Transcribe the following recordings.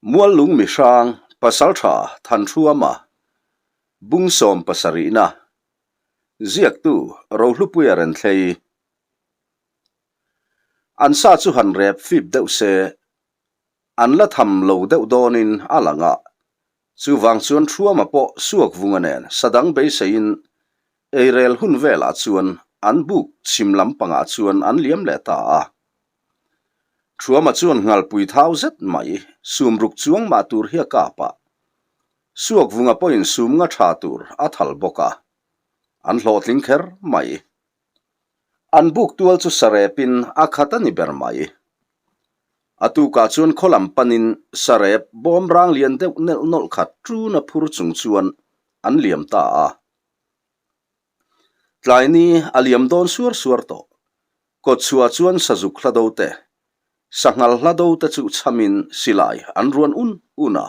Muallung mihrang Pasaltha Thanthruama bung sawm pasarihna ziaktu Rohlupuia Renthlei An sa chu han rep fip deuh se, an la tham lo deuh dawnin a lang a, chuvang chuan Thruama pawh Suakvunga nen sadang beiseiin eirel hun velah chuan an buk chhim lampangah chuan an liam leh ta a. Thuama chuan nghalpui thau zet mai, sum ruk chuang mah tur hi a kap a. Suakvunga pawhin sum nga tha tur a thal bawk a. An hlawhtling kher mai. An buk tual chu sarepin a khat a ni ber mai. A tukah chuan khaw lam panin sarep bawm rang lian deuh nelh nawlh khat ṭun a phur chung chuan an liam ta a. Tlaini a liam dawn suar suar tawh. Kawtchhuah chuan sazuk hla do te, sanghal hla do te chu chhamin silai an ruan un un a.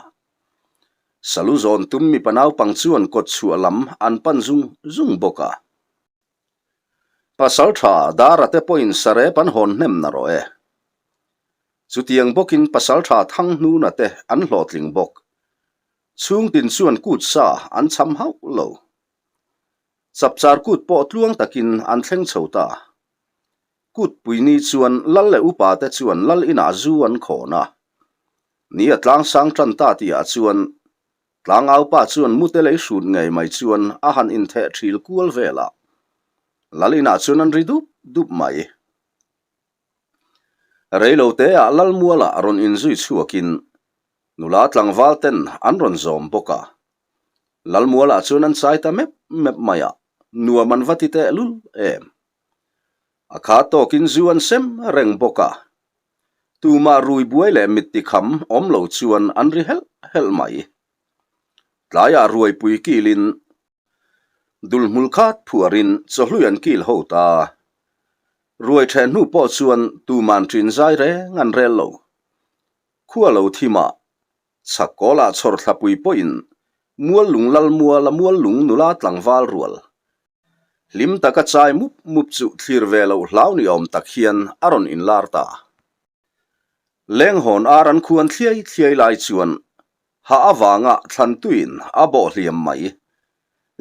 Salu zawn tum mipa naupang chuan kawtchhuah lam an pan zung zung bawk a. Pasaltha Dara te pawhin sarep an hawn hnem na rawh e. Chutiang bawkin Pasaltha Thanghnuna te an hlawhtling bawk. Chhungtin chuan kut sa an cham hauh lo. Chapchar kut pawh tluang takin an thleng chho ta. Kut puini chuan lal leh upa te chuan lal inah zu an khawn a. Ni a tlang sang tan ta tihah chuan tlangau pa chuan mute lei hrut ngei mai chuan a han intheh thil kual vel a. Lal inah chuan an ri dup dup mai. Reiloteah Lalmualah rawn inzui chhuakin nula tlangval ten an rawn zawm bawk a. Lalmualah chuan an chai ta mep mep mai a, nuam an va ti teh lul em. A kha tawkin zu an sem reng bawk a, tumah rui buai leh mit tikham awm lo chuan an ri helh helh mai. Tlaiah ruaipui kilin dulhmul khat phuarin chawhlui an kil ho ta. Ruai ṭheh hnu pawh chuan tuman ṭin zai reng an rel lo. Khua lo thimah Chhak kawlah chhawr thlapui pawhin Muallung Lalmuala Muallung nula tlangval rual hlim taka chai mup mup chu thlir ve loh hlau ni awm tak hian a rawn inlar ta. Lenghawn ar an khuan thliai thliai lai chuan hah avanga thlantuiin a bawh hliam mai.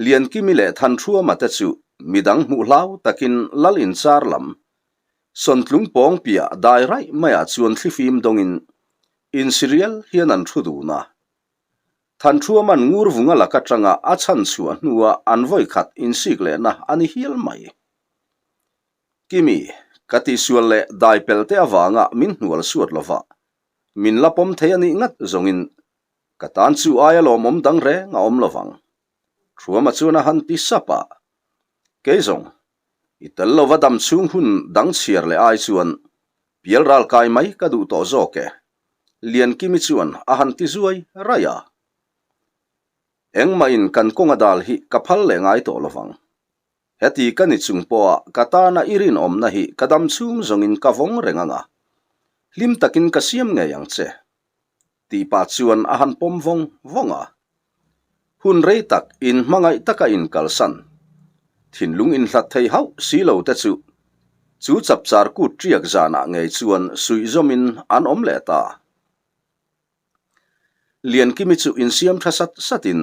Liankimi leh Thanthruama te chu midang hmuh hlau takin lal inchar lam Sawntlung pawng piah dai raih maiah chuan thlifim dawngin Insirial hian an thu dun a. Thanṭhuaman ngur vunga lak atanga a chhan chhuah hnua an vawi khat insik lehna a ni hial mai. Kimi, ka tihsual leh dai pel te avanga min hnual suat lova, min la pawm thei a nih ngat zawngin ka tan chu aia lawmawm dang reng a awm lovang. Ṭhuama chuan a han ti sap a, Kei zawng, i tel lova dam chhung hun dang chhiar leh ai chuan Pial ral kai mai ka duh tawh zawk e, Liankimi chuan a han ti zuai raih a. Engmahin kan kawnga dal hi ka phal leh ngai tawh lovang. Heti ka ni chung pawha ka tana i rinawmna hi ka dam chhung zawngin ka vawng reng ang a, hlim takin ka siam ngei ang che. Tih pah chuan a han pawm vawng vawng a. Hun rei tak in hmangaih taka inkalsan, thinlung inhlat thei hauh si lo te chu, chu chapchar kut ṭiak zanah ngei chuan suih zawmin an awm leh ta. Liankimi chu insiam ṭha sat satin,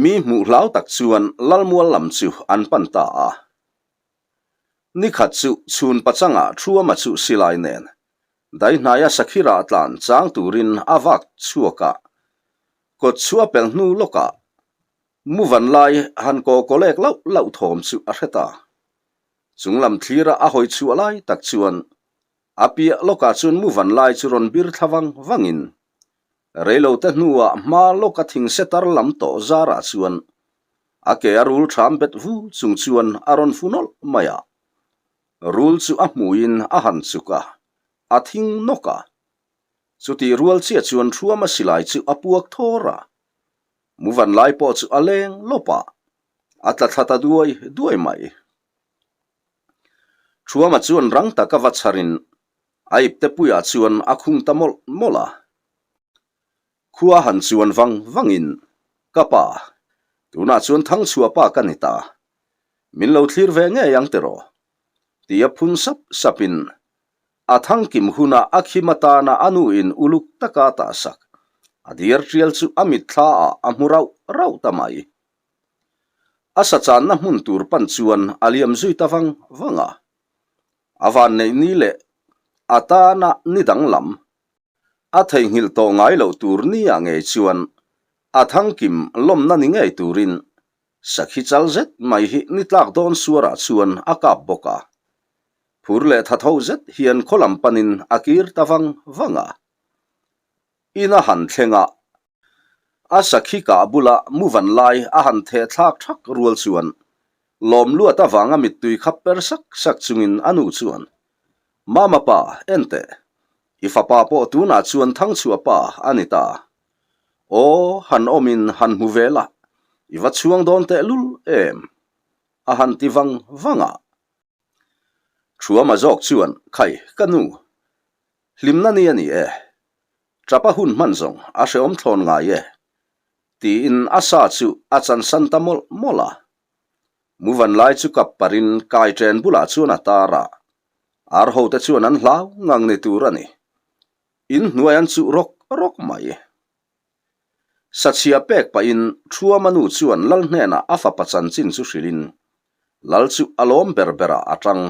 mi hmuh hlau tak chuan Lalmual lam chu an pan ta a. Nikhat chu chhun pachangah Thuama chu silai nen Daihnaia Sakhira tlan chang turin a vak chhuak a, kawt chu a pelh hnu lawkah Muvan lai han kaw kawlek lauh lauh thawm chu a hre ta. Chunglam thlira a hawi chhuah lai tak chuan a piah lawkah chuan Muvan lai chu rawn bir thla vang vangin reilote hnuah hma lawka thingse tar lam tawh zarah chuan a ke a rul ṭham bet vu chung chuan a rawn fu nawlh mai a. Rul chu a hmuiin a han chuk a, a thing nawk a. Chutih rual chiah chuan Thuama silai chu a puak thawr a. Muvan lai pawh chu a leng lawp a, a tla thla ta duai duai mai. Thuama chuan rang taka va chharin a ipte puiah chuan a khung ta mawlh mawlh a. Khua han chuan vang vangin, Ka pa, tunah chuan Thangchhuah pa ka ni ta. Min lo thlir ve ngei ang tiraw? Tia phun sap sapin. A thangkim huna a khim atana a nu in uluk taka tahsak a diar tial chu a mitthla ah a hmu rauh rauh ta mai. A sachanna hmun tur pan chuan a liam zui ta vang vang a. A vanneih ni leh a tana ni danglam a theihnghilh tawh ngai loh tur nia ngei chuan a thangkim lawmna ni ngei turin sakhi chal zet mai hi ni tlak dawn suarah chuan a kap bawk a. Phur leh tha tho zet hian khaw lam panin a kir ta vang vang a. In a han thleng a, a sakhi kah bula mu van lai a han theh thlak thak rual chuan lawm luat avanga mittui khap per sak sak chungin a nu chuan, Mama pa, en teh, i fapa pawh tunah chuan Thangchhuah pa a ni ta. Aw, han awmin han hmu ve la, i va chhuang dawn tehlul em? a han ti vang vang a. Thuama zawk chuan, Khai, ka nu, hlimna ni a ni e. Tapa hun hman zawng a hrehawm thlawn ngai e, tiin a sa chu a chansan ta mawlh mawlh a. Muvan lai chu kap parin kai chen bulah chuan a tar a, ar hote chuan an hlau ngang ni tur a ni. In hnuai an chuh rawk rawk mai. Sachhia pek pahin Thuama nu chuan Lal hnenah a fapa chanchin chu hrilhin Lal chu a lawm ber berah a tang.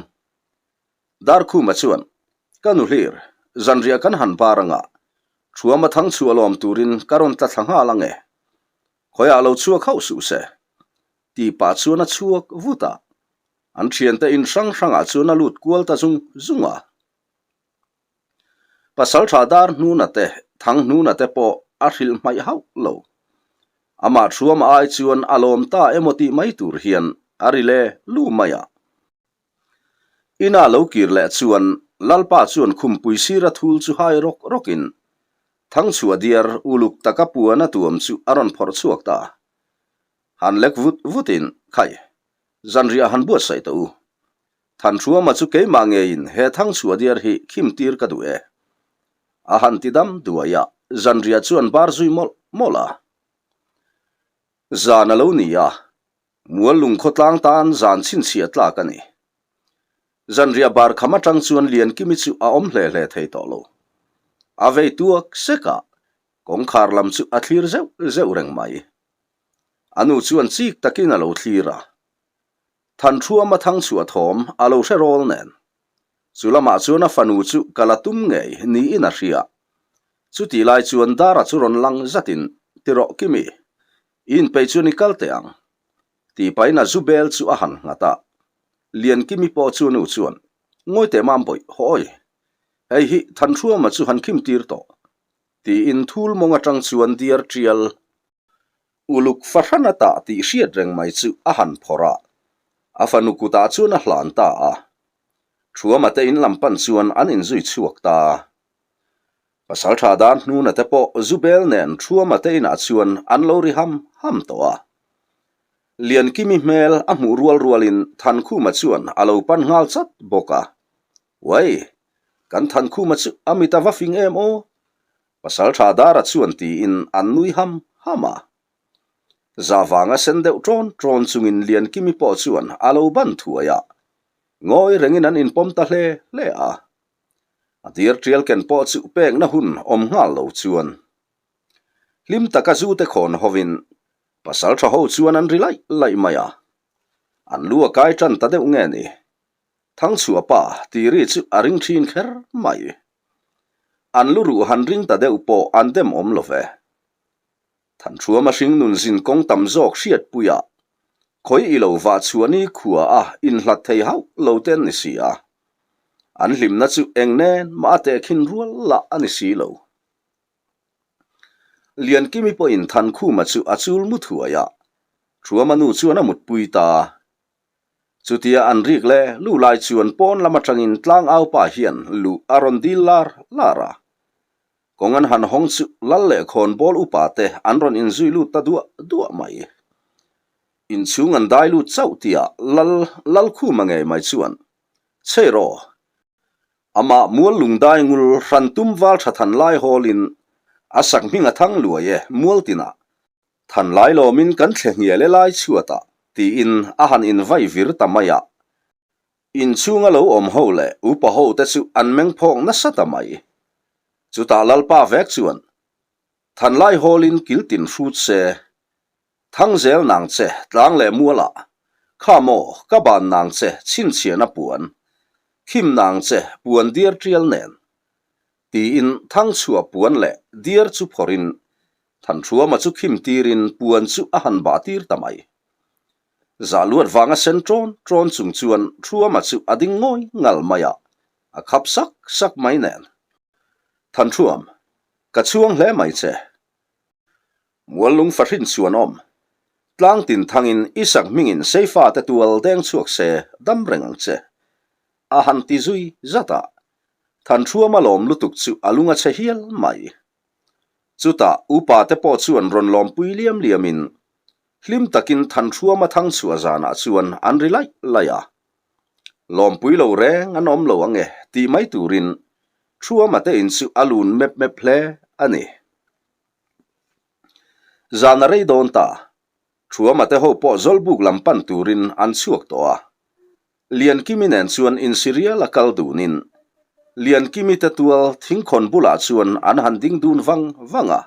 Darkhuma chuan, Ka nu hlir, zanriah kan han bar anga, Thuama thang chhuah lawm turin ka rawn tla thla nghal ang e. Khawiah lo chhuak hauh suh se. Tih pah chuan a chhuak vut a. An thiante in hrang hrangah chuan a lut kual ta zung zung a. Pasaltha dar hnuna te, thang hnuna te pawh a hrilh hmaih hauh lo. Amah thuama ai chuan a lawm ta emaw tih mai tur hian a ri le lu mai a. Ina lo kir leh chuan Lalpa chuan khumpui sira thul chu hai rawk rawkin Thangchhuah diar uluk taka puan a tuam chu a rawn phawrh chhuak ta. Han lek vut vutin, Khai, zanriah han buatsaih tawh u. Thanhruama chu keimah ngeiin he Thangchhuah diar hi khim tir ka duh e. A han ti dam duai a, zanriah chuan bar zui mawlh mawlh a. Zan a lo ni a, mual lungkhaw tlang tan zan chhinchhiah tlak a ni. Zanriah bar kham atang chuan Liankimi chu a awm hle hle thei tawh lo. A vei tuak sek a, kawngkhar lam chu a thlir zeuh zeuh reng mai. A nu chuan chik takin a lo thlir a. Thanthruama thangchhuah thawm a lo hre rawl nen. Chu lamah chuan a fanu chu ka la tum ngei niin a hria. Chutih lai chuan Dara chu rawn lang zatin, Ti rawh Kimi, i inpeih chuan i kal teh ang. Tih pahin a zu bel chu a han nghat a. Liankimi pawh chu nu chuan, Ngawi teh mam bawih, hawi. Hei hi Thanthruama chu han khim tir tawh. Tiin thul mawng atang chuan diar tial. Uluk fahran a tah tih hriat reng mai chu a han phawrh a, a fanu kutah chuan a hlan ta a. Thuama te in lam pan chuan an inzui chhuak ta. Pasaltha dan hnuna te pawh Zubel nen Thuama te inah chuan an lo ri ham ham tawh a. Liankimi hmel a hmuh rual rualin Thankhuma chuan a lo pan nghal chat bawk a. Uai! Kan Thankhuma chu a mit a va fing em aw! Pasaltha Dara chuan tiin an nui ham ham a. Zah vanga sen deuh ṭawn ṭawn chungin Liankimi pawh chuan a lo ban thuai a, ngawi rengin an inpawm ta hle hle a. A tir ṭial ken pawh chu pekna hun awm nghal lo chuan hlim taka zute khawn hovin pasaltha ho chuan an ri laih laih mai a. An lu a kai ṭan ta deuh nge ni? Thangchhuah pa tih ri chu a ring ṭhin kher mai. An lu ruh han ring ta deuh pawh an dem awm lo ve. Thanṭhuama hringnun zin kawng tam zawk hriatpuiah khawi i lo vah chhuah ni khua a inhlat thei hauh lo te an ni si a. An hlimna chu eng nen mah a tehkhin rual lah a ni si lo. Liankimi pawhin Thankhuma chu a chul mu thuai a, Ṭhuama nu chuan a mutpui ta. Chutia an rik le lu lai chuan pawn lam atangin tlangau pa hian luh a rawn dil lar lar a. Kawng an han hawng chu lal leh khawnbawl upa te an rawn inzui lut ta duah duah mai. Inchhung an dai lut chauh tia lal Lalkhuma ngei mai chuan, Chei rawh! Amah mual lungdai ngul hran tum val tha than lai hawlin a sak hming a thang luai e mual tinah Than lai lawmin kan thle hnial e lai chhuatah, tiin a han invai vir ta mai a. Inchhunga lo awm ho leh upa ho te chu an meng phawk nasa ta mai. Chutah Lalpa vek chuan Thanlai hawlin kil tin hrut se, Thang zel nang che tlang leh mualah, Kha maw ka ban nang che chhinchhiahna puan, Khim nang che puan diar tial nen. Tiin thangchhuah puan leh diar chu phawrhin Thanhruama chu khim tirin puan chu a han bah tir ta mai. Zah luat vanga sen ṭawn ṭawn chung chuan Thruama chu a ding ngawi ngal mai a, a khap sak sak mai nen. Thanhruam, ka chhuang hle mai che. Muallung fahrin chuan awm. Tlang tin thangin i sak hmingin Seifa te tual deng chhuak se dam reng ang che. A han ti zui zat a, Thanhruama lawm lutuk chu a lung a chhe hial mai. Chutah upa te pawh chuan rawn lawmpui liam liamin hlim takin Thanhruama thangchhuah zanah chuan an ri laih laih a. Lawmpui lo reng an awm lo ang e tih mai turin Thruama te in chu a lun mep mep hle a ni. Zan a rei dawn ta. Thruama te ho pawh Zawlbuk lam pan turin an chhuak tawh a. Liankimi nen chuan insirial a kal dunin Liankimi te tual thingkhawn bulah chuan an han ding dun vang vang a.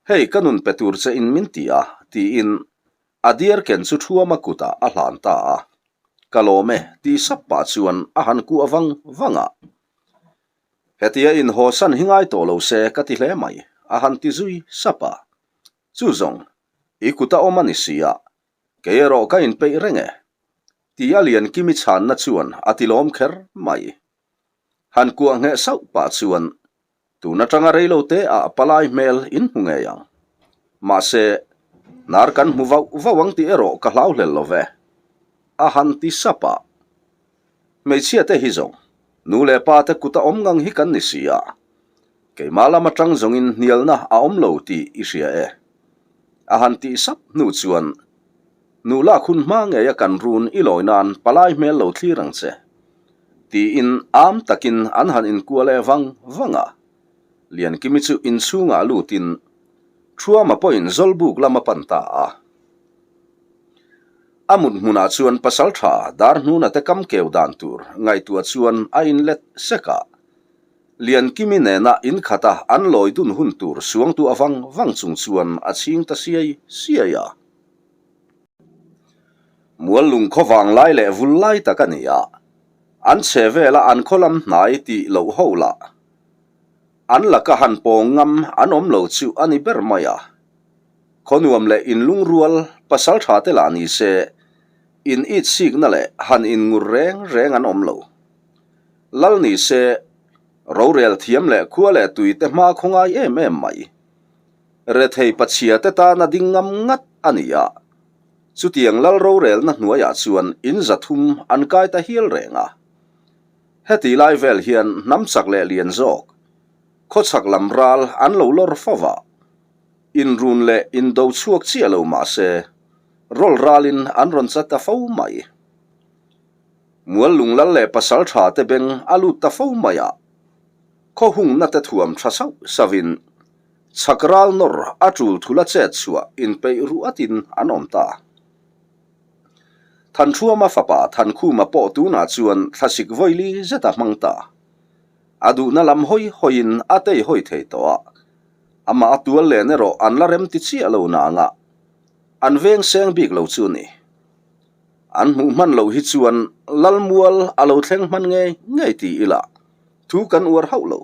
Hei ka nun pe tur che in min ti a, tiin a diar ken chu Thruama kutah a hlan ta a. Ka lawm e, tih sap pah chuan a han kuah vang vang a. Hetia inhawsan hi ngai tawh lo se ka ti hle mai, a han ti zui sap a. Chu zawng, i kut a awm a ni si a, kei erawh ka inpeih reng e, ti a Liankimi chhanna chuan a ti lawm kher mai. Han kuah ngheh sauh pah chuan tun atanga reilo te ah palai hmel in hmu ngei ang. Mahse, hnar kan hmu vauh vauh ang tih erawh ka hlau hlel lo ve, a han ti sap a. Hmeichhia te hi zawng, nu leh pa te kut a awm ngang hi kan ni si a, keimah lam atang zawngin hnialna a awm lo tih i hria e. A han tih sap hnu chuan, Nu lak hun hma ngeia kan run i lawi nan palai hmel lo thlir ang che, tiin am takin an han inkual e vang vang a. Liankimi chu inchhungah lutin Thuama pawhin Zawlbuk lam a pan ta a. A mut hmunah chuan pasaltha Darhnuna te kam keu dan tur ngaihtuah chuan a inlet sek a. Liankimi nena inkhata an lawi dun hun tur suangtu avang vang chung chuan a chhing ta siai siai a. Mual lungkhaw vang lai leh vul lai tak a ni a, an chhe vela an khaw lam hnai tih loh ho lah an laka han pawng ngam an awm lo chu a ni ber mai a. Khaw nuam leh inlungrual pasal tha te lah ni se, in it sikna leh han inngur reng reng an awm lo. Lal ni se, rorel thiam leh khua leh tui te hma khaw ngai em em mai. Rethei pachhia te tana ding ngam ngat a ni a, chutiang lal rorelna hnuaiah chuan in 300 an kai ta hial reng a. Heti lai vel hian hnam chak leh lian zawk, khawchhak lam ral an lo lawr fo va, inrun leh indo chhuak chiah lo mah se, rawl ralin an rawn chat ta fo mai. Mual lunglal leh pasal tha te beng a lut ta fo mai a, khaw hungna te thuam tha sauh sauhin Chhak ral nawr a tul thul a chet chhuah inpeih ruh atin an awm ta. Thanṭhuama fapa Thankhuma pawh tunah chuan thlasik vawili zet a hmang ta. A duhna lam hawi hawiin a tei hawi thei tawh a, amah a tual len erawh an la rem ti chiah lo nanga an veng seng bik lo chu ni. An hmuh hman loh hi chuan Lalmual a lo thleng hman ngei ngei ti ila thu kan uar hauh lo.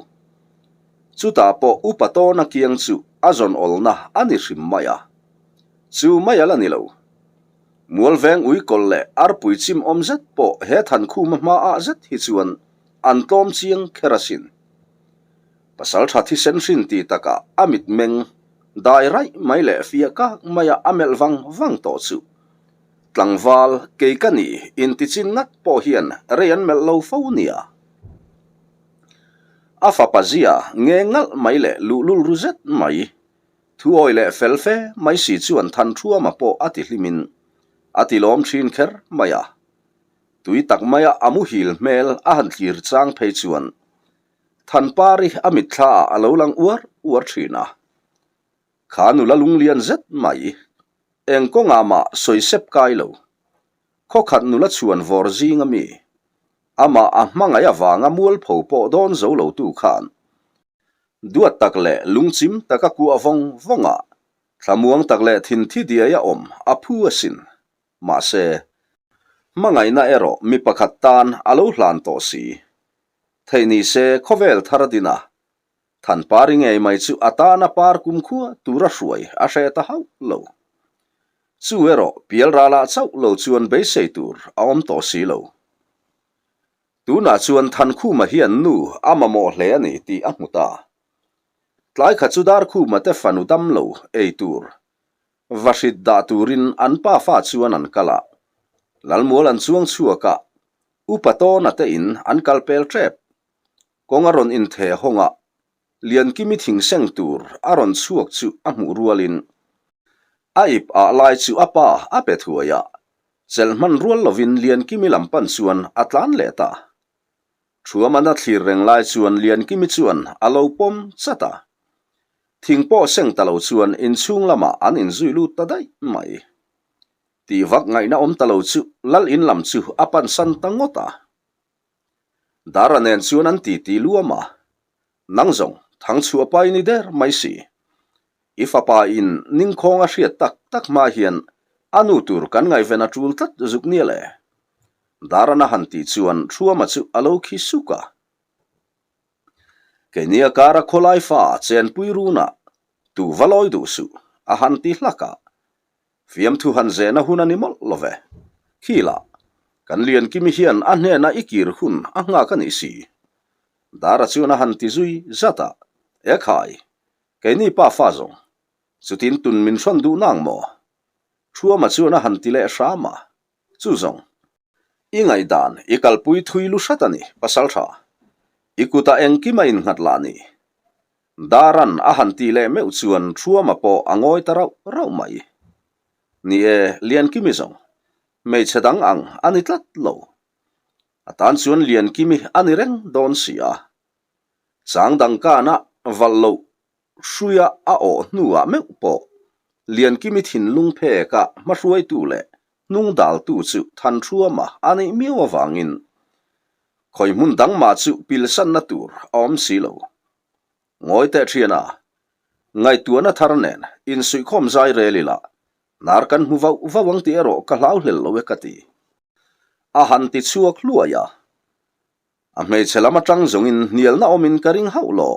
Chutah pawh upa tawna kiang chu a zawn awlna a ni hrim mai a. Chu mai a la ni lo. Mualveng uikawlh leh arpui chim awm zet pawh he thankhuma hmaah zet hi chuan an tlawm chiang kher asin. Pasal tha thisen hrin ti takah a mitmeng dai raih mai leh fiah kak maia a melh vang vang tawh chu tlangval kei ka ni intichin ngat pawh hian rei an melh lo fo nia. A fapa zia nge ngalh mai leh luhlul ru zet mai. Thuawi leh fel fe mai si chuan Thanṭhuama pawh a ti hlimin a ti lawm ṭhin kher mai a. Tui tak maia a muhil hmel a han thlir chang phei chuan Thanpari a mitthlaah a lo lang uar uar ṭhin a. Kha nula lunglian zet mai, eng kawngah mah sawi sep kai lo. Khawkhat nula chhuan vawr zing a mi. Amah a hmangaih avanga mualpho pawh dawn zo lotu khan duat tak leh lungchim taka kuah vawng vawng a, thlamuang tak leh thinthi diai a awm a phu asin. Mahse, hmangaihna erawh mi pakhat tan a lo hlan tawh si. Theih ni se khawvel thar din a, Thanpari ngei mai chu a tana par kumkhua tura hruai a hre ta hauh lo. Chu erawh pialralah chauh lo chuan beisei tur a awm tawh si lo. Tunah chuan Thankhuma hian nu a mamawh hle a ni tih a hmu ta. Tlai khat chu Darkhuma te fanu dam lo ei tur va hrit dah turin an pa fa chuan an kal a. Lalmual an chuang chhuak a, Upa Tawna te in an kal pel tep. Kawng a rawn intheh hawng a, Liankimi thingseng tur a rawn chhuak chu a hmuh rualin a ip ah lai chu a pa a pe thuai a, chelh hman rual lovin Liankimi lam pan chuan a tlan leh ta. Thuaman a thlir reng lai chuan Liankimi chuan a lo pawm chat a, thing pawh seng ta lo chuan inchhung lamah an inzui lut ta daih mai. Tih vak ngaihna awm ta lo chu Lal in lam chu a pansan ta ngawt a. Dara nen chuan an titi luam a, Nang zawng thangchhuah pa i ni der mai si. I fapa in ningkhawng a hriat tak tak hma hian a nu tur kan ngaihven a tul tlat zuk nia le. Daran a han tih chuan Thuama chu a lo khi suk a. Keini a kara khawlai fa chenpui runah tu va lawi duh suh a han ti hlak a. Fiamthu han zehna hun a ni mawlh lo ve. Khilah, kan Liankimi hian a hnena i kir hun a nghak a nih si. Dara chuan a han ti zui zat a, Ekhai, keini pa fa zawng, chutin tun min hrawn duh nang maw? Thuama chuan a han ti leh hram a, Chu zawng, i ngaihdan i kalpui thui lu hrat a ni, Pasaltha. I kutah engkim a innghat lah ni. Daran a han tih leh meuh chuan Thuama pawh a ngawi ta rauh rauh mai. Ni e, Liankimi zawng, hmeichhe dang ang a ni tlat lo. A tan chuan Liankimi a ni reng dawn si a. Chang dang kana valh loh hruia a awh hnuah meuh pawh Liankimi thinlung pheka hmahruaitu leh hnung daltu chu Thanṭhuama a nih miau avangin khawi hmun dang mah chu pilsanna tur a awm si lo. Ngawi teh ṭhian a, ngaihtuahna thar nen insuihkhawm zai rel ila hnar kan hmu vauh vauh ang tih erawh ka hlau hlel lo e ka ti. A han ti chhuak hluai a, a hmeichhe lam aṭang zawngin hnialna awmin ka ring hauh lo.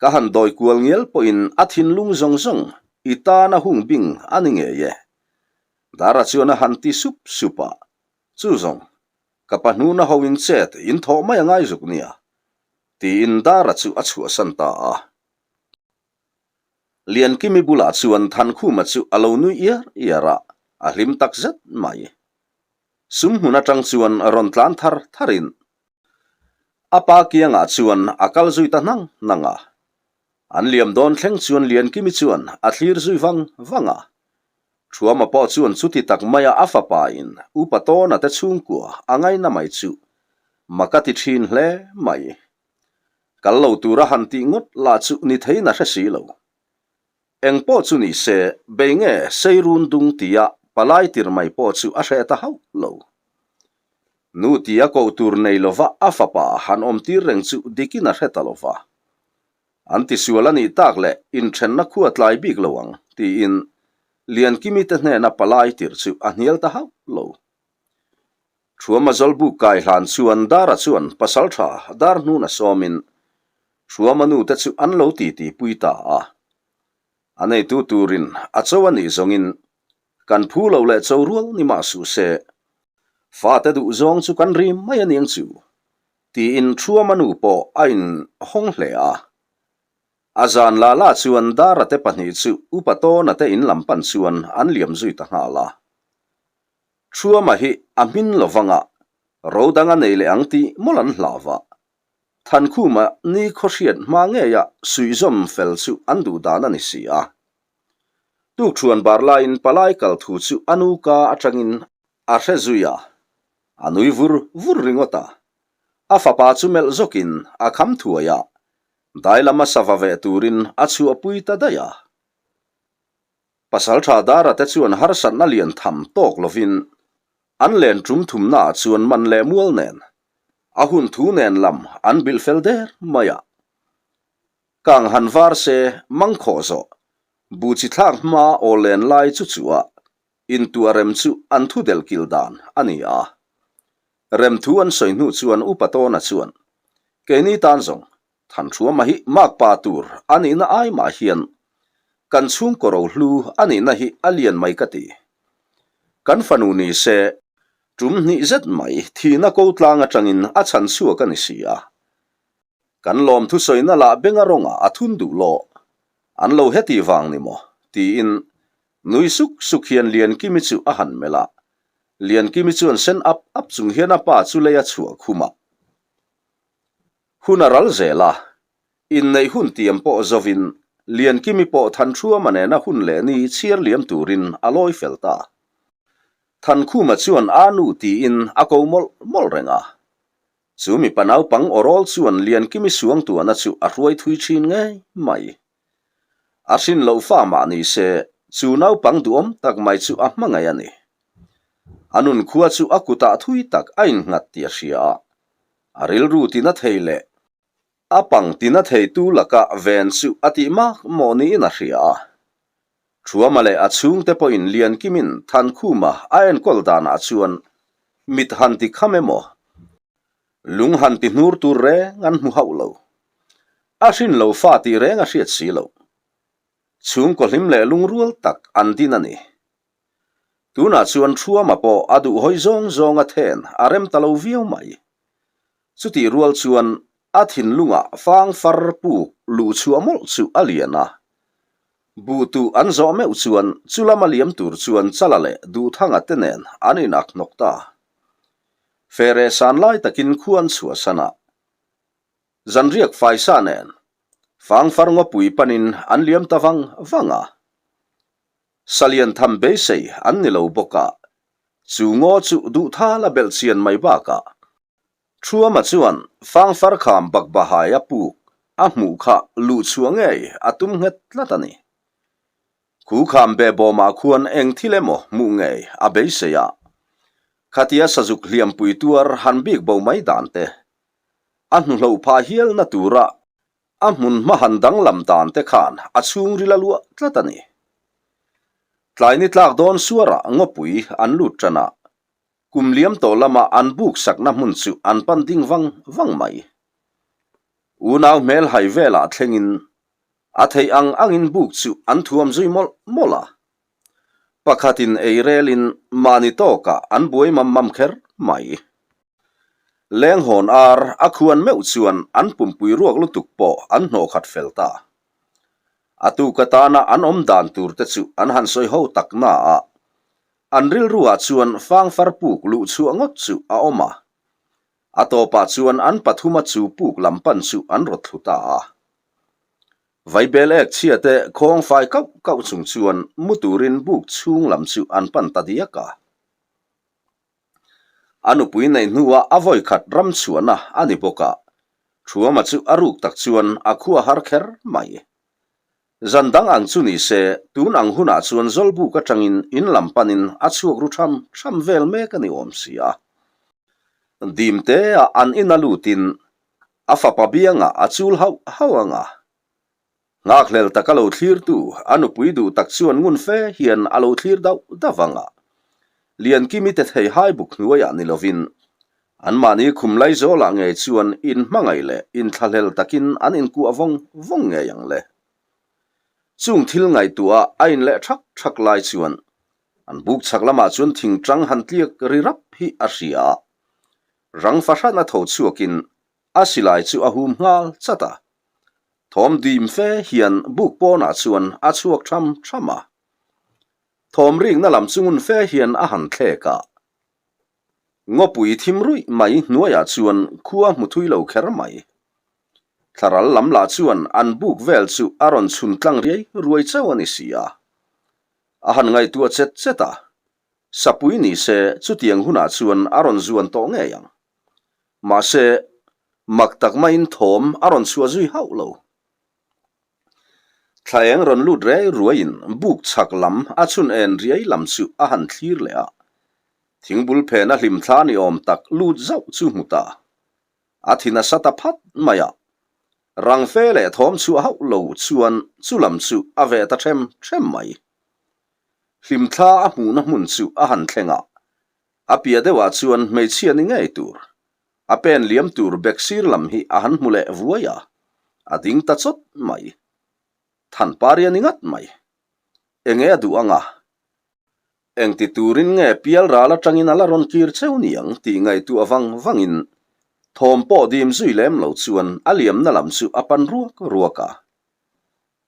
Ka han dawi kual ngial pawhin a thinlung zawng zawng i tan a hung bing a ni ngei e. Dara chuan a han ti sup sup a, Chu zawng, ka pahnuna ho in chet in thawh mai a ngai zuk nia, tiin Dara chu a chhuahsan ta a. Liankimi bulah chuan Thankhuma chu a lo nui iar iar a, a hlim tak zet mai. Sum hmun atang chuan rawn tlan thar tharin A pa kiangah chuan a kal zui ta hnang hnang a. An liam dawn thleng chuan Liankimi chuan a thlir zui vang vang a. Thuama pawh chuan chuti tak maia a fapa in Upa Tawna te chhungkua a ngaina mai chu mak a ti thin hle mai. Kal lo tura han tih ngawt lah chu ni theiin a hre si lo. Eng pawh chu ni se, bei nge sei run dung tia palai tir mai pawh chu a hreh ta hauh lo. Nu tia koh tur nei lova a fapa han awm tir reng chu dikin a hre ta lova. An tisual a nih tak leh inthenna khua tlai bik lo ang, tiin Liankimi te hnena palai tir chu a hnial ta hauh lo. Thuama Zawlbuk kai hlan chuan Dara chuan pasaltha dar hnuna sawmin Thuama nu te chu an lo titi pui ta a. A neitu turin a cho a nih zawngin kan phu lo leh cho rual ni mah suh se, fate duh zawng chu kan rim mai a niang chu, tiin Thuama nu pawh a inhawng hle a. A zan la la chuan Dara te pahnih chu Upa Tawna te in lam pan chuan an liam zui ta nghal a. Thuama hi a hmin lo vanga ro dang a nei leh ang tih mawlh an hlau va. Thankhuma ni khawhriat hma ngeia suihzawm fel chu an duh dan a ni si a. Tukthuan bar laiin palai kal thu chu a nu ka atangin a hre zui a, a nui vur vur ringawt a. A fapa chu melh zawkin a kham thuai a, dai lama sava veh turin a chhuahpui ta daih a. Pasaltha Dara te chuan harsatna lian tham tawk lovin an len tum thumnaah chuan man leh mual nen. A hun thu nen lam an bilh fel der mai a. Kang han var se mang khawh zawh, bu chi thlak hma aw len lai chu chu a intuah rem chu an thu del kil dan a ni a. Rem thu an sawi hnu chuan Upa Tawna chuan, Keini tan zawng, Thanhruama hi makpa tur a nihna ai mah hian kan chhungkaw rohlu a nihna hi a lian mai ka ti. Kan fanu ni se, tum hnih zet mai thihna ko tlang atangin a chhan chhuak a ni si a. Kan lawmthu sawina lah benga rawngah a thun duh lawh. An lo heti vang ni maw? tiin nui suk suk hian Liankimi chu a han melh a. Liankimi chuan sen ap ap chung hian a pa chu lei a chhuah khum a. Hun a ral zel a, inneih hun tiam pawh zovin Liankimi pawh Thanṭhuama nena hun leh ni chhiar liam turin a lawi fel ta. Thankhuma chuan a nu tiin a ko mawlh mawlh reng a. Chu mipa naupang awrawl chuan Liankimi suangtuahna chu a hruai thui thin ngei mai. A hrin loh fa mah ni se, chu naupang duhawm tak mai chu a hmangaih a ni. A nunkhua chu a kutah thui tak a innghat tih a hria a. A rilru tina thei leh a pang tina theitu laka ven chu a tih mak maw niin a hria a. Thuama leh a chhungte pawhin Liankimin Thankhuma a enkawl danah chuan mit han ti kham emaw, lung han ti hnur tur reng an hmu hauh lo. A hrin lo fa tih reng a hriat si loh. Chhungkaw hlim leh lungrual tak an din a ni. Tunah chuan Thuama pawh a duh hawi zawng zawnga then a rem ta lo viau mai. Chutih rual chuan a thinlungah fang far puk luh chhuah mawlh chu a lian a. Buh tuh an zawh meuh chuan chu lama liam tur chuan Chala leh Duhthanga te nen an inak hnawk ta. Fere san lai takin khua an chhuahsan a. Zanriak faisa nen fang far ngawpui panin an liam ta vang vang a. Salian tham beisei an ni lo bawk a, chu ngaw chu duhthal a belh chian mai bakah Thuama chuan fangfar kham bakbahai a puk a hmuh kha luh chhuah ngei a tum nghet tlat a ni. Khu kham behbawmah khuan eng thil emaw hmuh ngei a beisei a, khatia sazuk hliampui tuar han bik bo mai dan te, a hnuhloh phah hialna tura A hmun hma han danglam dan te khan a chhungril a luah tlat a ni. Tlai ni tlak dawn suarah ngawpui an lut tan a, kum liam tawh lama an buk sakna hmun chu an pan ding vang vang mai. Unau hmel hai velah thlengin a theih ang angin buk chu an thuam zui mawlh mawlh a. Pakhatin ei relin mahni tawkah an buai mam mam kher mai. Lenghawn ar a khuan meuh chuan an pumpui ruak lutuk pawh an hnawh khat fel ta. A tuk atana an awm dan tur te chu an han sawi ho tak na a, an rilruah chuan fangfar puk luh chhuah ngawt chu a awm a. A tawpah chuan an pathuma chu puk lam pan chu an rawt thlu ta a. Vaibel ek chhia te khawng fai kauh kauh chung chuan mu turin buk chhung lam chu an pan ta diak a. A nupui neih hnuah a vawi khat ram chhuahna a ni bawk a, Thuama chu a ruk tak chuan a khua har kher mai. Zan dang ang chu ni se, tun ang hunah chuan Zawlbuk atangin in lam panin a chhuak ru tham tham vel mek a ni awm si a. Dimtea an ina lutin A fapa biangah a chul hauh hauh ang a. Nghakhlel taka lo thlirtu a nupui duh tak chuan ngun fe hian a lo thlir dauh dauh ang a. Liankimi te thei hai buk hnuaiah ni lovin anmahni khum Laizawlah ngei chuan inhmangaih leh inthlahlel takin an inkuah vawng vawng ngei ang le. Chung thil ngaihtuah a inleh thak thak lai chuan an buk chhak lamah chuan thingtang han tliak ri rap hi a hria a. Rang fahran a tho chhuakin a silai chu a hum nghal chat a. Thawm dim fe hian buk pawnah chuan a chhuak tham tham a. Thawm rikna lam chu ngun fe hian a han thlek a. Ngawpui thim ruih mai hnuaiah chuan khua hmu thui lo kher mai. Thlaral lam lah chuan an buk vel chu a rawn chhun tlang riai ruai chauh a ni si a. A han ngaihtuah chet chet a. Sapui ni se chutiang hunah chuan a rawn zuan tawh ngei ang. Mahse, mak tak maiin thawm a rawn chhuah zui hauh lo. Thla eng rawn lut rei ruaiin buk chhak lam a chhun en riai lam chu a han thlir leh a. Thingbul phena hlimthla ni awm tak lut zauh chu hmu ta. A thi nasa ta phat mai a. Rang fe leh thawm chhuah hauh lo chuan chu lam chu a veh ta ṭhem ṭhem mai. Hlimthla a hmuhna hmun chu a han thleng a, a piah deuhah chuan hmeichhia ni ngei tur, a pen liam tur bek sir lam hi a han hmu leh vuai a, a ding ta chawt mai. Thanpari a ni ngat mai. Enge a duh ang a? Engti turin nge pial ral atangin a la rawn kir cheu niang tih ngaihtuah vang vangin thawm pawh dim zui lem lo chuan a liamna lam chu a pan ruak ruak a.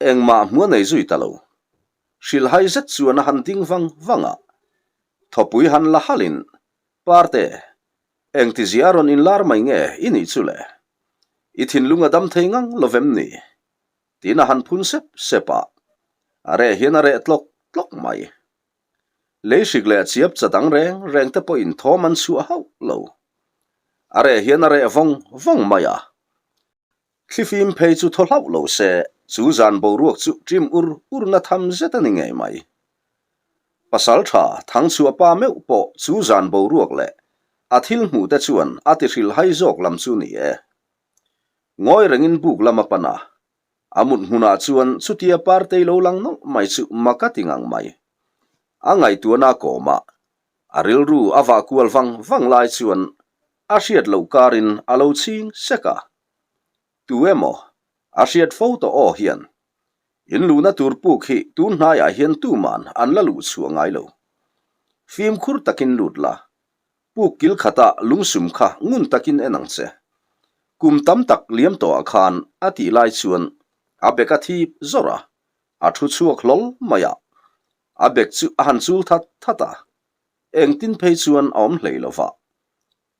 Engmah hmu a nei zui ta lo. Hrilhhai zet chuan a han ding vang vang a. Thawpui han la halin, Parte, engti zia a rawn inlar mai nge i nih chu le? I thinlung a dam thei ngang lo vem ni? Tiin a han phun sep sep a, a reh hian a reh tlawk tlawk mai. Lei hrik leh chiap cha dang reng reng te pawhin thawm an chhuah hauh lo. A reh hian a reh vawng vawng mai a. Thlifim phei chu thaw hlauh lo se, chu zan boruak chu ṭim ur urna tham zet a ni ngei mai. Pasal ṭha Thangchhuah pa meuh pawh chu zan boruak leh a thil hmuh te chuan a ti hrilhhai zawk lam chu ni e. Ngawi rengin buk lam a pan a, a mut hmunah chuan chutia Partei lo lang nawlh mai chu mak a ti ngang mai. A ngaihtuahna a kawm a, a rilru a vah kual vang vang lai chuan a hriat loh karin a lo chhing sek a. Tu emaw a hriat fo tawh aw hian in luhna tur puk hi tun hnaiah hian tuman an la luh chhuah ngai lo. Fimkhur takin lut la, Puk kil khata lungsum kha ngun takin en ang che. Kum tam tak liam tawhah khan a tih lai chuan a bek a thip zawrh a, a thu chhuak hlawl mai a. A bek chu a han chul that that a, engtin phei chuan a awm hlei lo va.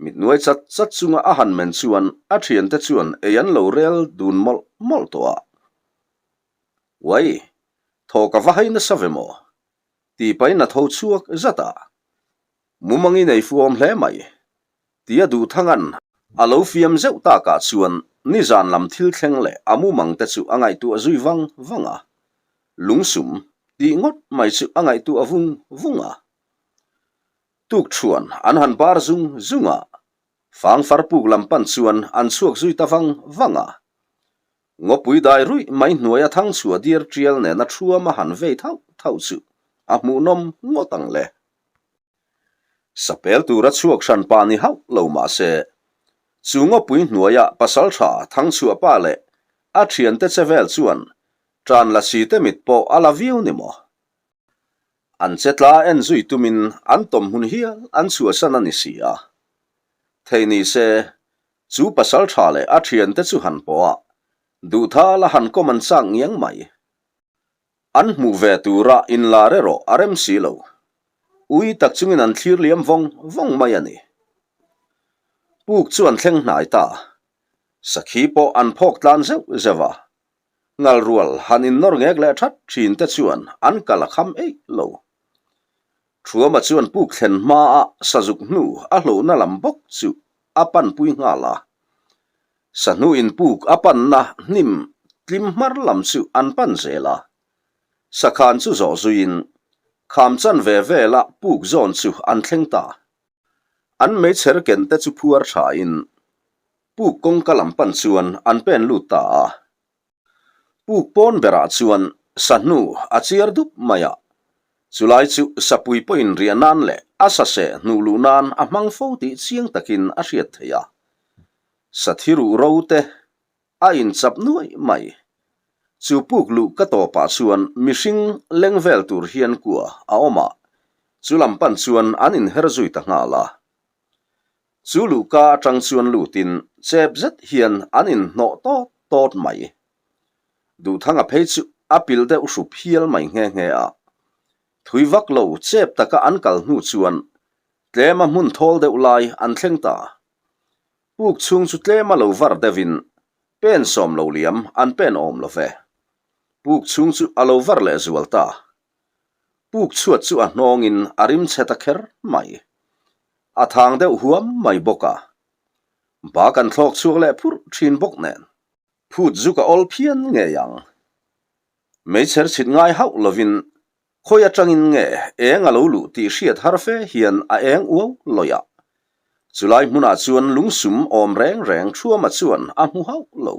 Mitnuai chat chat chunga a han men chuan a thiante chuan ei an lo rel dun mawlh mawlh tawh a. Uai, thaw ka va hai nasa ve maw? Tih pahin a tho chhuak zat a. Mumang i nei fuam hle mai. Tia Duhthanga'n a lo fiam zeuh takah chuan nizan lam thil thleng leh a mumang te chu a ngaihtuah zui vang vang a. Lungsum tih ngawt mai chu a ngaihtuah vung vung a. Tukṭhuan an han bar zung zung a, fangfar puk lam pan chuan an chhuak zui ta vang vang a. Ngawpui dai ruih mai hnuaia thangchhuah diar ṭial nena ṭhuama han vei thauh thauh chu a hmuhnawm ngawt ang le. Sapel tura chhuak hran pa ni hauh lo mah se, chu ngawpui hnuaia pasalṭha Thangchhuah pa leh a ṭhiante che vel chuan ṭan la si te mit pawh a la viau ni maw? An che tla en zui tumin an tawm hun hial an chhuahsan a ni si a. Thei ni se, chu pasalṭha leh a ṭhiante chu han pawh a, duhtha la han kawm an chak ngiang mai. An hmuh ve tura inlar erawh a rem si lo. Ui tak chungin an thlir liam vawng vawng mai a ni. Puk chu an thleng hnai ta. Sakhi pawh an phawk tlan zeuh zeuh a. Ngalrual han innawr ngek leh that thin te chuan an kal a kham eih lo. Thuama chuan puk thlen hmaa sazuk hnu a hlawhna lam bawk chu a panpui nghal a. Sahnu in puk a panna hnim tlim hmar lam chu an pan zel a. Sakhan chu zawh zuiin kham chan ve vela puk zawn chu an thleng ta. An meichher ken te chu phuar thain puk kawngka lam pan chuan an pen lut ta a. Puk pawn berah chuan sahnu a chiar dup mai a, chulai chu sapui pawhin riah nan leh a saseh hnuh luh nan a hmang fo tih chiang takin a hriat theih a. Sathi ruh ro te a inchap nuaih mai. Chu puk luh ka tawpah chuan mihring leng vel tur hian kua a awm a, chu lam pan chuan an inher zui ta nghal a. Chu luhka atang chuan lutin chep zet hian an inhnawh tawt tawt mai. Duhthanga phei chu a pil deuh hrup hial mai nghe nghe a. Thui vak lo chep taka an kal hnu chuan tlema hmun thawl deuh lai an thleng ta. Puk chhung chu tlema lo var deuhin pen sawm lo liam an pen awm lo ve. Puk chhung chu a lo var leh zual ta. Puk chhuat chu a hnawngin a rim chhe ta kher mai. A thang deuh huam mai bawk a. Bak an thlawk chhuak leh phurh thin bawk nen. Phut zuk a awl phian ngei ang. Meichher chhit ngai hauh lovin khawi atangin nge eng a lo luh tih hriat har fe hian a eng uau lawih a. Chulai hmunah chuan lungsum awm reng reng Ṭhuama chuan a hmu hauh lo.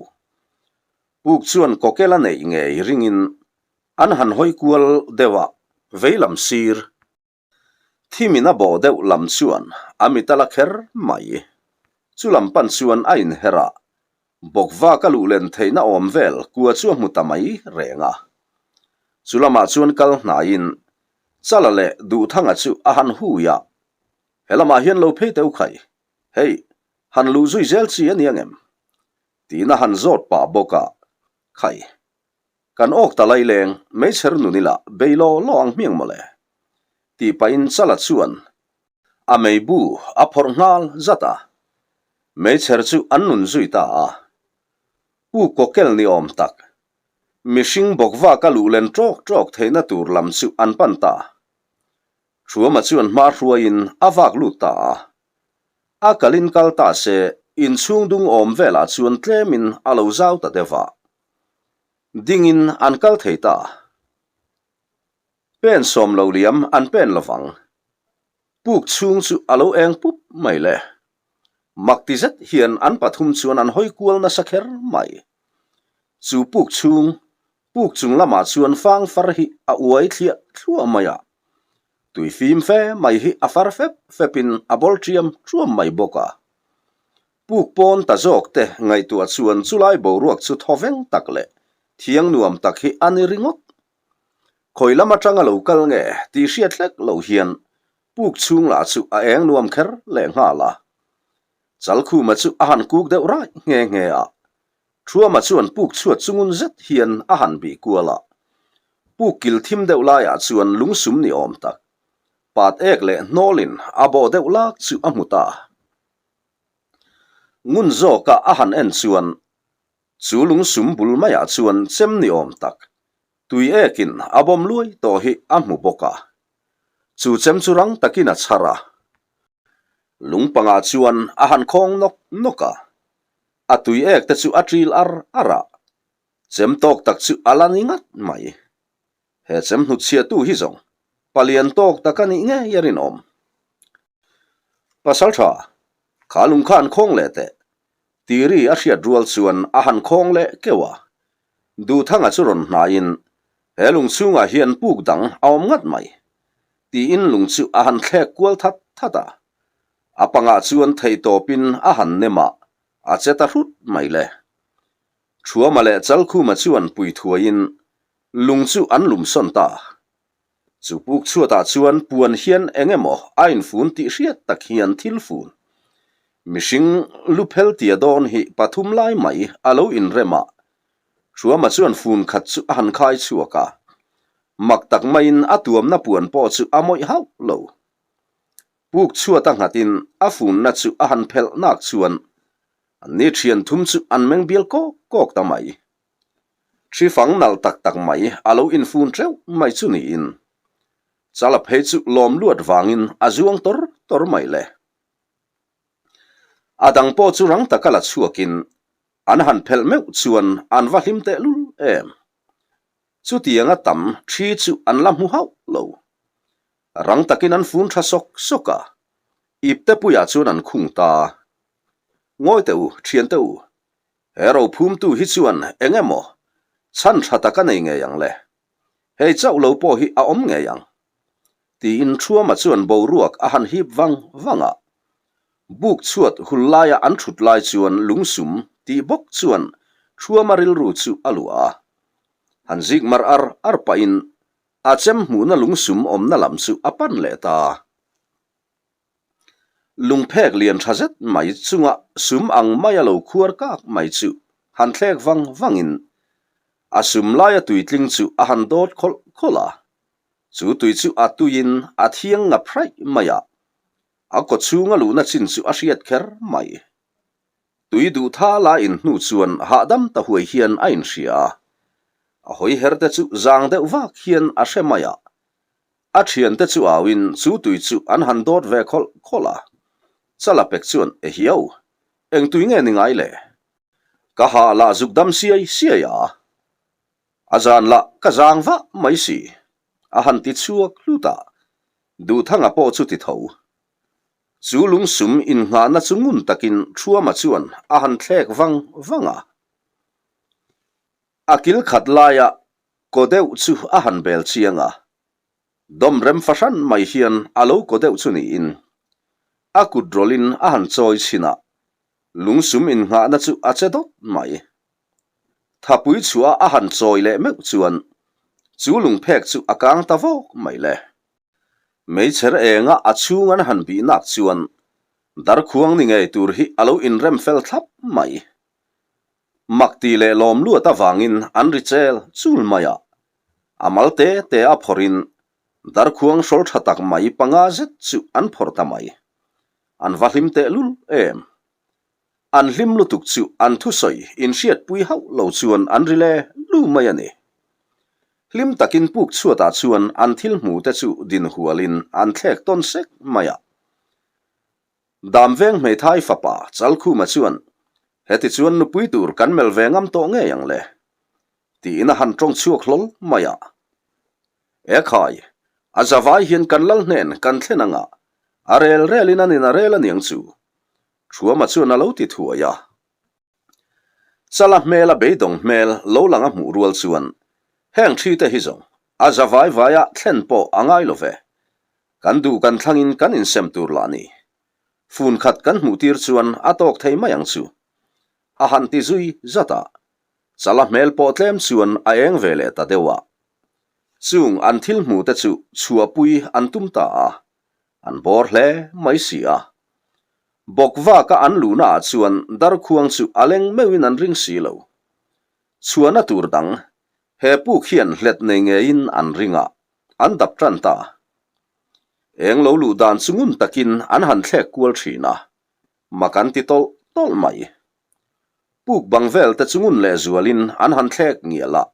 Puk chuan kawkel a neih ngei ringin an han hawi kual deuh a, veilam sir. Thimin a bawh deuh lam chuan a mit a la kher mai. Chu lam pan chuan a inher a, bawkvak a luh len theihna awm vel kua chu a hmu ta mai reng a. Chu lamah chuan kal hnaiin Chala leh Duhthanga chu a han hui a, He lamah hian lo phei teuh khai, hei, han luh zui zel chi a ni angem? Tiin a han zawt pah bawk a, Khai. Kan awk ta lai leng, meichher nun ila bei law law ang hmiang mawle. Tih pahin Chala chuan a meibu a phawrh nghal zat a. Meichher chu an nun zui ta a. Pu Kawkel ni awm tak, mihring bawkvak a luh len ṭawk ṭawk theihna tur lam chu an pan ta. Thuama chuan hma hruaiin a vak lut ta a. A kalin kal ta se, inchhung dung awm velah chuan tlemin a lo zau ta deuh a. Dingin an kal thei ta. Pen sawm lo liam an pen lovang. Puk chhung chu a lo eng pup mai le. Mak ti zet hian an pathum chuan an hawi kual nasa kher mai. Chu puk chhung, puk chung lamah chuan fang far hi a uai thliah thluah mai a. Tui fim fe mai hi a far fep fepin a bawl ṭiam ṭuam mai bawk a. Puk pawn ta zawk te ngaihtuah chuan chulai boruak chu thawveng tak leh thiang nuam tak hi a ni ringawt. Khawi lam atanga lo kal nge tih hriat hlek lo hian puk chhung lah chu a eng nuam kher leh nghal a. Chalkhuma chu a han kuk deuh raih nghe nghe a. Thuama chuan puk chhuat chungun zet hian a han bih kual a. Puk kil thim deuh laiah chuan lungsum ni awm tak, pat ek leh hnawlin a bawh deuh lak chu a hmu ta. Ngun zawka a han en chuan chu lungsum bul maiah chuan chem ni awm tak, tui ekin a bawm luai tawh hi a hmu bawk a. Chu chem chu rang takin a chhar a. Lungpangah chuan a han khawng nawk nawk a. A tui ek te chu a ṭil ar ar a, chem tawk tak chu a la ni ngat mai. He chem hnutchhiatu hi zawng palian tawk tak a nih ngei a rinawm. Pasalṭha, kha lung kha an khawng leh teh. Tiri a hriat rual chuan a han khawng leh keuh a. Duhthanga chu rawn hnaiin, He lung chhungah hian puk dang a awm ngat mai. Tiin lung chu a han thlek kual that that a. A pangah chuan theihtawpin a han nem a, a che ta hrut mai le. Thuama leh Chalkhuma chuan pui thuaiin lung chu an lum sawn ta. Chu puk chhuatah chuan puan hian eng emaw a infun tih hriat tak hian thil fun. Mihring lu phel tia dawn hi pathum lai mai a lo inrem a, Thuama chuan fun khat chu a han khai chhuak a. Mak tak maiin a tuamna puan pawh chu a mawih hauh lo. Puk chhuat a nghatin a funna chu a han phelh nak chuan an ni thian thum chu an meng bial kawk kawk ta mai. Thi fang nalh tak tak mai a lo infun teuh mai chu niin Chala phei chu lawm luat vangin a zuang tawr tawr mai le. A dang pawh chu rang taka la chhuakin an han phelh meuh chuan an va hlim tehlul em. Chutianga tam thi chu an la hmu hauh lo. Rang takin an fun tha sawk sawk a, ipte puiah chuan an khung ta. Ngawi teh u, thian teh u, he rophumtu hi chuan eng emaw chhan tha tak a nei ngei ang le? Hei chauh lo pawh hi a awm ngei ang. Tiin Thuama chuan boruak a han hip vang vang a. Buk chhuat hul laia an thut lai chuan lungsum tih bawk chuan Thuama rilru chu a luah a. Han zik mar ar ar pahin A chem hmuhna lungsum awmna lam chu a pan leh ta. Lungphek lian tha zet mai chunga sum ang maia lo khuar kak mai chu han thlek vang vangin a sum laia tuitling chu a han dawt khawlh khawlh a. Chu tui chu a tuiin a thiang ngap hraih mai a, a kawchhunga luhna chin chu a hriat kher mai. Tui duh tha la in hnu chuan hahdam ta huai hian a inhria a. A hawi her te chu zang deuh vak hian a hre mai a. A thiante chu auin chu tui chu an han dawt ve khawlh khawlh a. Chala pek chuan e hiau, eng tui nge ni ngai le? Ka hah lah zuk dam siai siai a. A zan lah ka zang vah mai si. A han ti chhuak hlut a. Duhthanga pawh chu ti tho. Chu lungsum innghahna chu ngun takin Ṭhuama chuan a han thlek vang vang a. A kil khat laia kaw deuh chu a han bel chiang a. Dawm rem fahran mai hian a lo kaw deuh chu niin a kut rawlhin a han chawi chhin a, lungsum innghahna chu a che dawt mai. Thapui chhuah a han chawi leh meuh chuan chu lungphek chu a kang ta vawk mai le. Meichher enga a chhung an han bih nak chuan darkhuang ni ngei tur hi a lo inrem fel thlap mai. Mak ti leh lawm luat avangin an ri chel chul mai a, a mal te te a phawrhin darkhuang hrawl tha tak mai panga zet chu an phawrh ta mai. An va hlim tehlul em. An hlim lutuk chu an thusawi inhriatpui hauh lo chuan an ri le lu mai a ni. Hlim takin puk chhuatah chuan an thil hmu te chu din hualin an thlek tawn sek mai a. Damveng hmeithai fapa Chalkhuma chuan, Heti chuan nupui tur kan melh ve ngam tawh ngei ang le? tiin a han tawng chhuak hlawl mai a. Ekhai, a zavai hian kan lal hnen kan thlen anga a rel relin an in a rel aniang chu Thuama chuan a lo ti thuai a. Chala hmel a beidawng hmel lo lang a hmuh rual chuan heng thi te hi zawng a za vai vai a thlen pawh a ngai lo ve. Kan duh kan thlangin kan insem tur lah ni. Fun khat kan hmuh tir chuan a tawk thei mai ang chu. A han ti zui zat a. Chala hmel pawh tlem chuan a eng ve leh ta deuh a. Chung an thil hmuh te chu chhuahpui an tum ta a. An bawr hle mai si a. Bawk vaka an luhna ah chuan darkhuang chu a leng meuhin an ring si lo. Chhuahna tur dang, he puk hian hlet nei ngeiin an ring a, an dap tan ta. Eng lo luh dan chu ngun takin an han thlek kual thin a, mak an ti tawlh tawlh mai. Puk bang vel te chu ngun lehzualin an han thlek ngial a,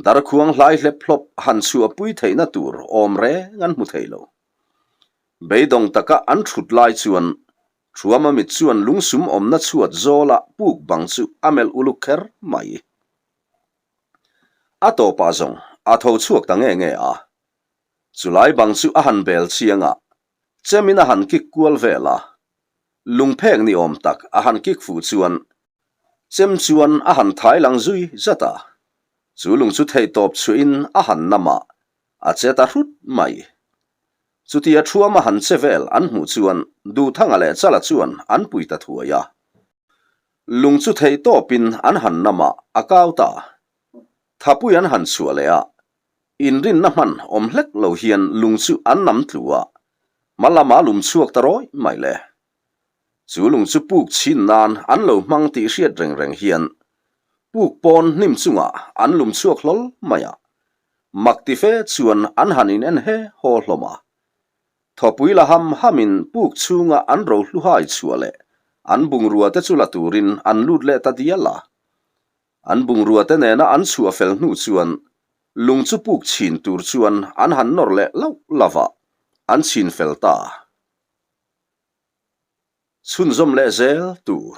Darkhuang hlai hlep hlawp han chhuahpui theihna tur awm reng an hmu thei lo. Beidawng taka an thut lai chuan Thuama mit chuan lungsum awmna chhuat zawla puk bang chu a melh uluk kher mai. A tawpah zawng a tho chhuak ta nge nge a. Chulai bang chu a han bel chiang a, chemin a han kik kual vel a. Lungphek ni awm tak a han kik fuh chuan chem chuan a han thai lang zui zat a. Chu lung chu theihtawp chhuahin a han nam a, a che ta hrut mai. Chutia thuama han che vel an hmuh chuan Duhthanga leh Chala chuan an pui ta thuai a. Lung chu theihtawpin an han nam a, a kau ta. Thapui an han chhuah leh a, Inrinna hman awm hlek lo hian lung chu an nam tlu a, hma lama lum chhuak ta rawih mai le. Chu lung chu puk chhin nan an lo hmang tih hriat reng reng hian puk pawn hnim chungah an lum chhuak hlawl mai a, mak ti fe chuan an han in en he haw hlawm a. Thawpui la ham hamin puk chhunga an rohluhai chhuah leh an bungrua te chu la turin an lut leh ta dial a. An bungrua te nena an chhuah fel hnu chuan lung chu puk chhin tur chuan an han nawr leh lauh lauh a, an chhin fel ta. Chhunzawm leh zel tur.